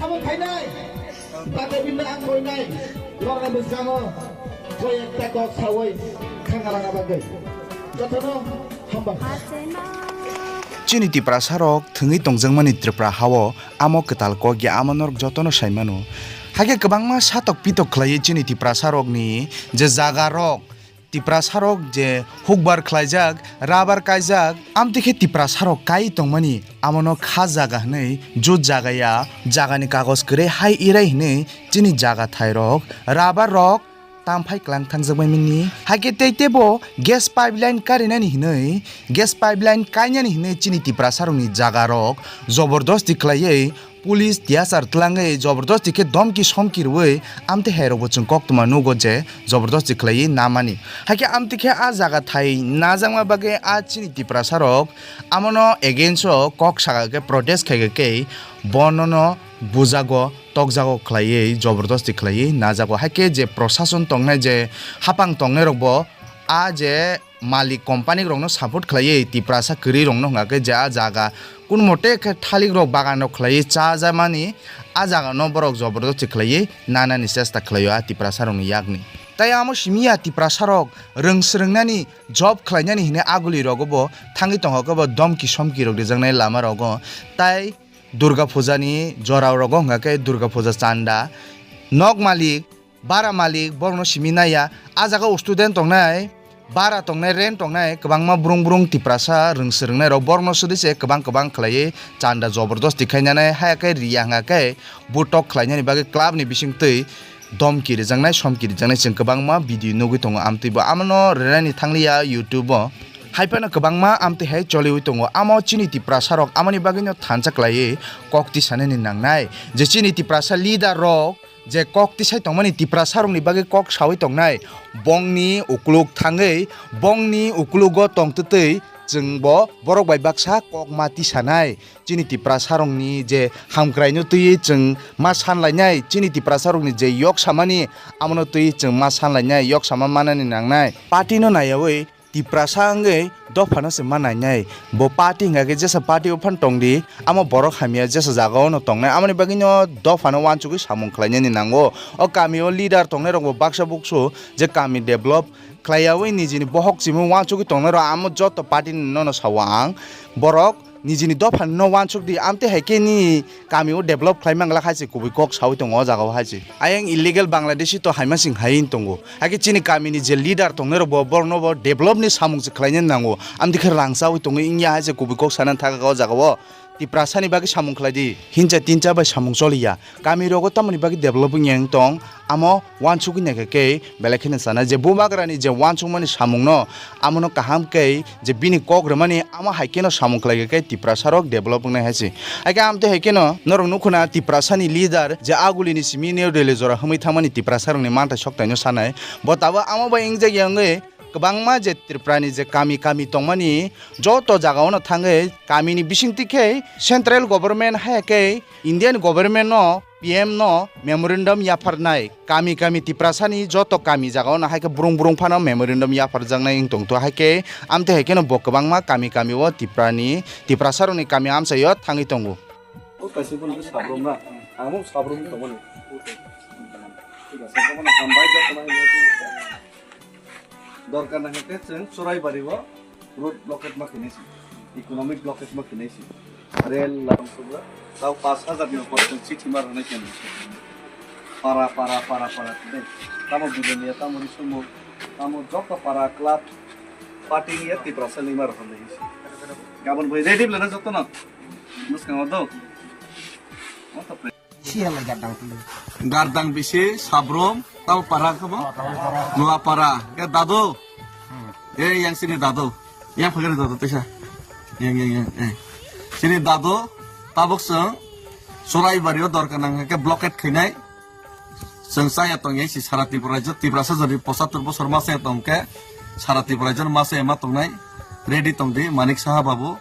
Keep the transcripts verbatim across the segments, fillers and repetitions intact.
Abo khainai, tata binda ang koinai, lorna bwskango koi ekta kok sawi thangna bagwi. Jotono hambai. Chini Tiprasa rok thwngwi tongjakmani Tripura hao amo kwtal kok ya amo norok jotono sai mano. Hakhe kwbangma satok pitok khlaiwi chini Tiprasa rokni je jaga rok Tiprasarok je hukbar khlaijak, rabar kaijak, amtwi khe Tiprasarok kai tongmani, amono kha jaga hwnwi jut jaga ya, jagani kagoj kwrwi hai irai hwnwi chini jaga thairok, rabar rok tamphai klang thangjakbai mani. Hakhe tei teibo gas pipeline karinani hwnwi, gas pipeline kainani hwnwi chini Tiprasarokni jagarok jobordosti khlaiwi Police tiyasar tlangwi jobordosti khe domki somki rwui amtwi hai rokbo chwng koktwma nugo je jobordosti khlaiwi namani. Hakhe amtwi khe a jaga thai najakma bagwi a chini Tiprasa rok amono against o kok saka khe protest khai khe bonono bujago tokjago khlaiwi jobordosti khlaiwi najago. Hakhe je prosason tongnai je hapang tongnai rokbo a je malik company rokno support khlaiwi Tiprasa kwrwi rokno hwnga khe je a jaga kun mote khe thalik rok bagan rok khlaiwi cha jamani a jaga no borok jobordosti khlaiwi nanani chesta khlaio a Tiprasa rokni yakni. Tai amo simi ya Tiprasa rok rwng swrwngnani job khlainani hwnwi aguli rogo bo thangwi tongkha khe bo domki somki rok rijaknai lama rogo tai Durga Puja ni jora rogo hwnga khe Durga Puja chanda nok malik bara malik borokno simi naiya. A jaga o student tongnai, bara tongnai, rent tongnai, kwbangma brung brung Tiprasa rwng swrwngnai rok borokno sudi se kwbang kwbang khlaiwi chanda jobordosti khainani, haya khe riya hwnga khe butok khlainani bagwi club ni bisingtwi domki rijaknai, somki rijaknai chwng kwbangma video nugwi tongo. Amtwi bo amano rwnani thangliya YouTube o. Hai phano kwbangma amtwi hai choliwi tongo. Amo chini Tiprasa rok amoni bagwino thansa khlaiwi kok tisanani nangnai. Je chini Tiprasa leader rok je kok tisai tongmani Tiprasa rokni bagwi kok sawi tongnai, bongni ukluk thangwi bongni uklugo tongtwtwi chwng bo borok bai baksa kok ma tisanai. Chini Tiprasa rokni je hamkraino twiwi chwng ma sanlainai, chini Tiprasa rokni je yok samani amono twiwi chwng ma sanlainai, yok sama manani nangnai. Party no naiyawi Tiprasa wngwi dophano se ma nainai. Bo party hwnga khe jesa party o phan tongdi, amo borok hamya jesa jaga o no tongnai. Amoni bagwi no dophano uansugwi samung khlainani nango. O kami o leader tongnai rok bo baksa buksu je kami develop khlaiyawi nijini bohok chimwi uansugwi tongnai rok amo joto party ni nono sao ang. Borok nijini dophani no uansuk di, amtwi hai khe nini kami o develop khlai mangla hai se kubui kok sawi tongo o jaga o hai se. Ayang illegal Bangladeshi to hai masing hai wng tongo. Hai khe chini kami ni je leader tongnai rok bo borok no bo develop ni samung se khlai nani nango. Amtwi khe rang chawi tongo wngya hai se kubui kok sana thaka o jaga o. Tiprasa ni bagwi samung khlai di. Hincha tincha bai samung choli ya. Kami rogo tamoni bagwi develop wngya wng tong. Amo uansugwi naikha khe belai kheno sana je bubagrani je uansukmani samungno amono kaham khe je bini kok rwmani amo hai kheno samung khlaikha khe Tiprasa rok develop wngnai hai se. Hai khe amtwi hai kheno norok nukho na Tiprasa ni leader je agulini simi New Delhi jora hwnwi thangmani Tiprasa rokni manthai soktaino sanai. Bo tabuk amo bai wngjakya wngwi kwbangma je Tripura ni je kami kami tongmani joto jaga ono thangwi kamini bisingtwi khe central government hai khe Indian government no P M no memorandum yapharnai, kami kami Tiprasani joto kami jagao no hai khe brung brung phano memorandum yapharjaknai wng tongtho, hai khe amtwi hai kheno bo kwbangma kami kami o Tiprani, Tiprasarokni kami amchaio thangwi tongo. O kaisa bono khe sabrum na, ang bo sabrum tongmani. Hambai jotono. Dorkar nangkhe chwng Churaibari o road blockade ma khinai si, economic blockade ma khinai si, rail lam sugra, tao pash hajar ni upor chwng chithi ma rwnai khe para, para, para, para, tamo Bilonia, tamo Risumung, tamo joto para club party ni ya Tiprasa lima rok hambai si. Gabon bai ready bela na joto no. Mwskango do. What a Siya lai gardang tulu. Gardang bisi, Sabrum, tamo para khe bo? Nuapara. Khe dadu. Eh, yang sini dadu. Yang phagari dadu, tisa. Yang, yang, yang, eh. Sini dadu, tabuk chwng Churaibari o dorkar nang khe blockade khainai. Chwng chaya tong yang si sara Tripura rajyo, Tiprasa jodi pochattor bosor ma chaya tong khe, sara Tripura rajyo ma chaya ma tongnai. Ready tong di, Manik Saha babu.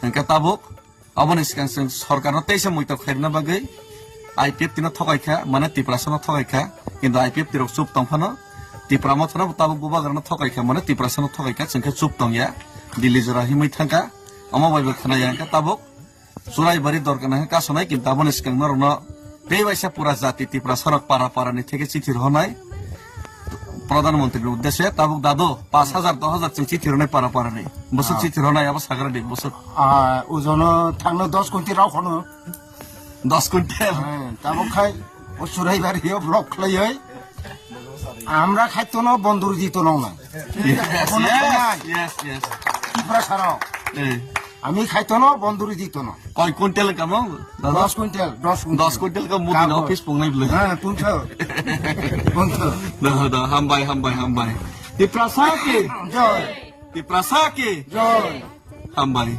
Hingkhe tabuk Aboni swkang chwng sorkarno teisa muitok khairina bagwi I P F T no thokaikha, mane Tiprasano thokaikha, kintu I P F T rok chup tongphano, Tipra Mothano tabuk bubagrano thokaikha, mane Tiprasano thokaikha, chwngkhe chup tongya, Delhi jora himwi thangkha, omo bai bo khwnaya hwnkhe tabuk Churaibari dorkar nangkha kasonai, kintu aboni swkang norokno Tei waisa pura jati Tiprasa rok para para ni theke chithi rohonai Pradhan Mantri ni uddeshe tabuk dado pash hajar, dos hajar chwng chithi rohonai para para ni. Bwswk Ah. chithi rohonai abo sagra di bwswk. Ah, ojono thangno dos kunti rok hono. Dos quintal. Eh, tabuk khai o Churaibari o block khlaioi. Amra khaitono bonduri ditono na. Yes, yes, yes. Tiprasa rok. Eh. Ami khaitono bonduri ditono. Koi quintal kamo? Dada? Dos quintal, dos quintal. Dos quintal ka muti na Kabo. Office pungnai bwle. Ha, punto. Punto. Da, da, hambai, hambai, hambai. Tiprasa ki? Joy. Tiprasa ki? Joy. Hambai.